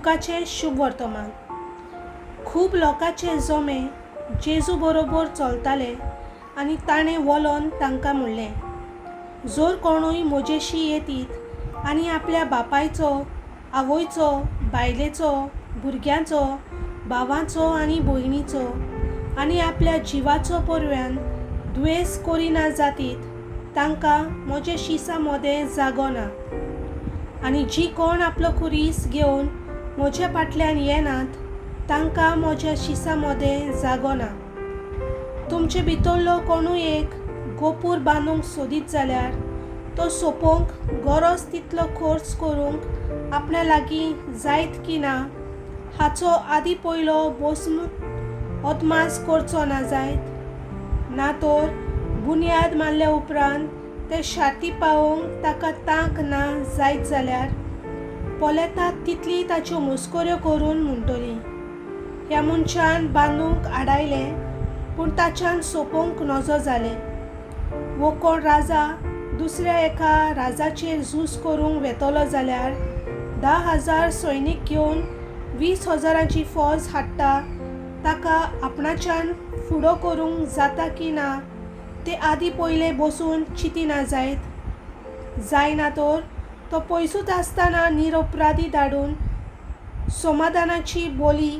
लुकाचें शुभ वर्तमान. खूब लोकांचे जमे जेजू बरोबर चलताले आनी ताणें वलोन तांकां म्हणलें, जर कोणूय म्हजेशी येतीत आनी आपल्या बापायचो, आवयचो, बायलेचो, भुरग्यांचो, भावाचो आनी भयणीचो आनी आपल्या जिवाचो परव्यान द्वेस करिना जातीत, तांकां म्हजे शिसा मदें जागो ना. आनी जी कोण आपलो खुरीस घेवन म्हज्या फाटल्यान येनात तांकां म्हज्या शिसा मदें जागो ना. तुमचे भितरलो कोणूय एक गोपूर बांदूंक सोदीत जाल्यार तो सोंपोवंक गरज तितलो खर्च करूंक आपल्या लागीं जायत की ना हाचो आदी पयलो बसून अदमास करचो ना जायत. ना तर बुन्याद मारल्या उपरांत ते शाती पावोवंक ताका तांक ना जायत जाल्यार पळयतात तितली ताच्यो मस्कऱ्यो करून म्हणटली, ह्या मनशान बांदूंक आडायलें पूण ताच्यान सोंपोवंक नजो जालें. वो कोण राजा दुसऱ्या एका राजाचेर झूज करूंक वेतलो जाल्यार 10,000 सैनीक घेवन 20,000 फौज हाडटा, ताका आपणाच्यान फुडो करूंक जाता की ना ते आदी पयले बसून चिंतिना जायत. जायना तर तो पयसूच आसतना निरपराधी धाडून समाधानाची बोली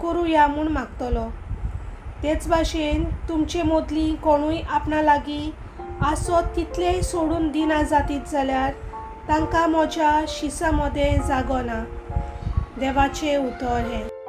करुया म्हूण मागतलो. तेच भाशेन तुमचे मदलीं कोणूय आपणा लागीं आसत तितलेंय सोडून दिना जातीत जाल्यार तांकां म्हज्या शिसा मदें जागो ना. देवाचें उतर हें.